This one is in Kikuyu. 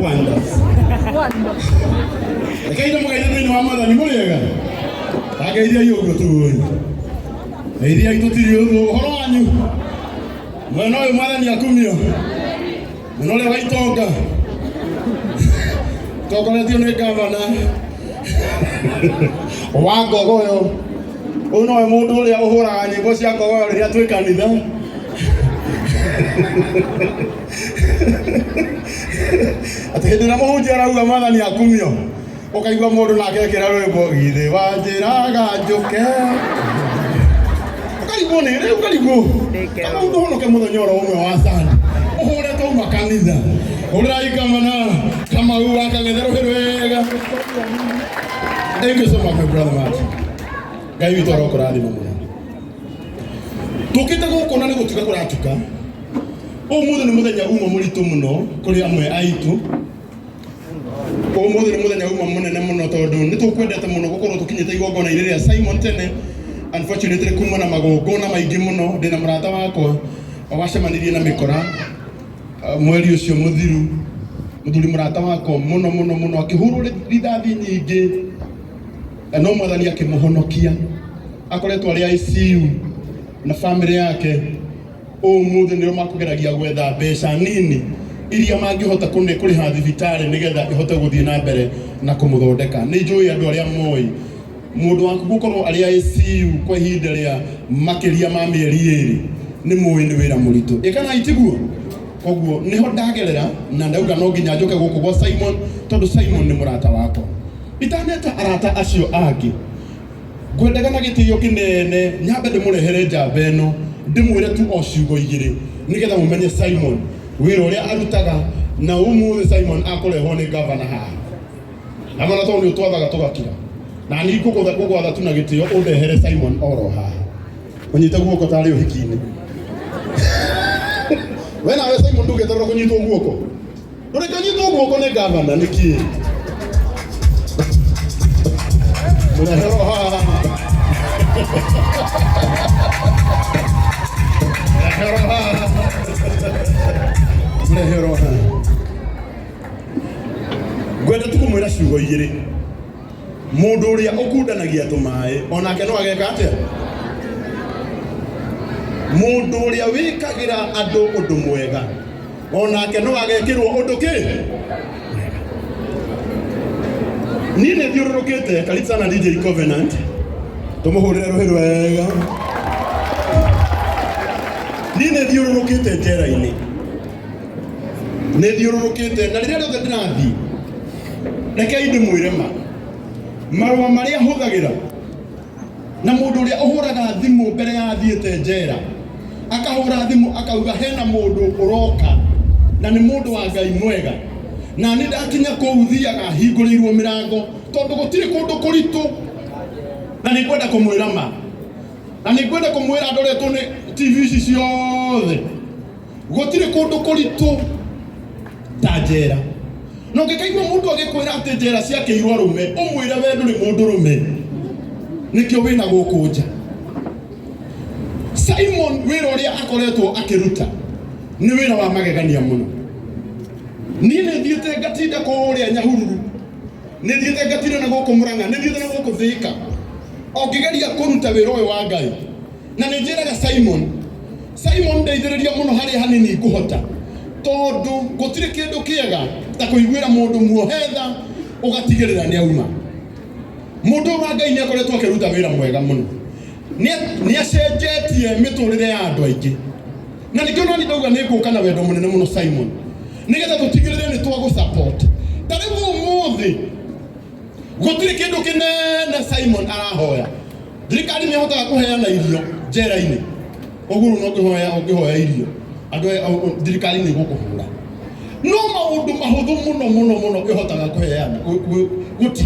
Wonders. Rekei ndĩmũgeithie thĩinĩ wa Mwathani. Mũrĩega? Tangeithiai ũguo tu. Geithiai, tũtirĩ ũthũ. Ũhoro wanyu mwena ũyũ? Mwathani akumio. Mwena ũrĩa wa itonga tongoretio nĩ gavana wa Ngogoyo. Ũyũ nowe mũndũ ũrĩa ũhũraga nyĩmbo cia Ngogoyo rĩrĩa twĩ kanitha. Atĩ hĩndĩ ĩrĩa mũhunjia arauga "Mwathani akumio", ũkaigua mũndũ nake ekĩra rwĩmbo, "Githĩ wanjĩraga njũke". Ũkarigwo nĩ rĩu, ũkarigwo kama ũndũhonoke mũthenya oro ũmwe wa Sunday ũhũre twauma kanitha. Hũrĩrai gavana Kamau wa Kang'ethe rũhĩ rwega. Thank you so much, my brother Matt. Ngai witũ arokũrathima mũno. Tũkĩte gũkũ na nĩ gũtuka kũratuka. Ũmũthĩ nĩ mũthenya uma mũritũ mũno kũrĩ amwe aitũ. Ũmũthĩ nĩ mũthenya uma mũnene mũno tondũ nĩ tũkwendete mũno gũkorwo tũkinyĩte igongona-inĩ rĩa Simon tene. Unfortunately, kuma na magongona maingĩ mũno, ndĩna mũrata wakwa wacemanirie na mĩkora mweri ũcio mũthiru, mũthuri mũrata wakwa mũno mũno mũno, akĩhũrwo rithathi nyingĩ no Mwathani akĩmũhonokia. Akoretwo arĩ ICU na famĩlĩ yake. Ũmũthĩ nĩo makũgeragia gwetha mbeca nini iria mangĩhota kũrĩha thibitarĩ nĩgetha ĩhote gũthiĩ na mbere na kũmũthondeka. Nĩ njũĩ andũ arĩa moĩ mũndũ waku gũkorwo arĩ ICU kwa ihinda rĩa makĩria ma mĩeri 2, nĩ mũĩ nĩ wĩra mũritũ. Ĩ kana itiguo? Koguo nĩho ndagerera na ndauga no nginya njũke gũkũ gwa Simon tondũ Simon nĩ mũrata wakwa. Itaneta arata acio angĩ, ngwendaga na gĩtĩo kĩnene nyambe ndĩmũrehere njamba ĩno, ndĩmwĩre tu o ciugo igĩrĩ nĩgetha mũmenye Simon, wĩra ũrĩa arutaga. Na ũmũthĩ Simon akũrehwo nĩ gavana haha. Gavana, tondũ nĩ ũtwathaga tũgakira, na niĩ ngũgwatha tu na gĩtĩo ũndehere Simon oro haha, ũnyite guoko tarĩ ũhiki-inĩ. We nawe Simon ndũngĩeterera kũnyitwo guoko? Ndũrĩkanyitwo guoko nĩ gavana nĩkĩ? Mũreherwo haha. Mũreherwo haha. Mũreherwo haha. Ngwenda tu kũmwĩra ciugo igĩrĩ. Mũndũ ũrĩa ũkundanagia tũmaĩ onake no ageka atĩa? Mũndũ ũrĩa wĩkagĩra andũ ũndũ mwega onake no agekĩrwo ũndũ kĩ mwega. Niĩ nĩ thiũrũrũkĩte. Karibu sana, DJ Covenant, tũmũhũrĩre rũhĩ rwega. Niĩ nĩ thiũrũrũkĩte njera-inĩ, nĩ thiũrũrũkĩte, na rĩrĩa rĩothe ndĩrathiĩ, rekei ndĩmwĩre ma, marũa marĩa hũthagĩra na mũndũ ũrĩa ũhũraga thimũ mbere ya athiĩte njera, akahũra thimũ akauga hena mũndũ ũroka na nĩ mũndũ wa Ngai mwega, na nĩ ndakinya kũu thiaga hingũrĩirwo mĩrango tondũ gũtirĩ kũndũ kũritũ. Na nĩ ngwenda kũmwĩra ma, na nĩ ngwenda kũmwĩra ndoretwo nĩ TV ici ciothe, gũtirĩ kũndũ kũritũ ta njera. Na ũngĩkaigua mũndũ agĩkwĩra atĩ njera ciakĩirwo arũme, ũmwĩre we ndũrĩ mũndũrũme, nĩkĩo wĩna gũkũ nja. Simon, wĩra ũrĩa akoretwo akĩruta nĩ wĩra wa magegania mũno. Niĩ nĩ thiĩte ngatinda kũrĩa Nyahururu, nĩ thiĩte ngatinda na gũkũ Mũrang'a, nĩ thiĩte na gũkũ Thĩka o ngĩgeria kũruta wĩra ũyũ wa Ngai. Na nĩ njĩraga Simon, "Simon, ndeithĩrĩria mũno harĩa hanini ngũhota," tondũ gũtirĩ kĩndũ kĩega ta kũiguĩra mũndũ muohe tha ũgatigĩrĩra nĩ auma. Mũndũ ũyũ wa Ngai nĩ akoretwo akĩruta wĩra mwega mũno, nĩ acenjetie mĩtũrĩre ya andũ aingĩ, na nĩkĩo nani ndauga nĩ ngũka na wendo mũnene mũno, Simon, nĩgetha tũtigĩrĩre nĩ twagũ support. Ta rĩu ũmũthĩ gũtirĩ kĩndũ kĩnene Simon arahoya. Thirikari nĩ ĩhotaga kũheana irio njera-inĩ ũguo. Rĩu no ũngĩhoya, ũngĩhoya irio andũ thirikari nĩ ĩgũkũhũra, no maũndũ mahũthũ mũno mũno mũno ĩhotaga kũheana gũtigia.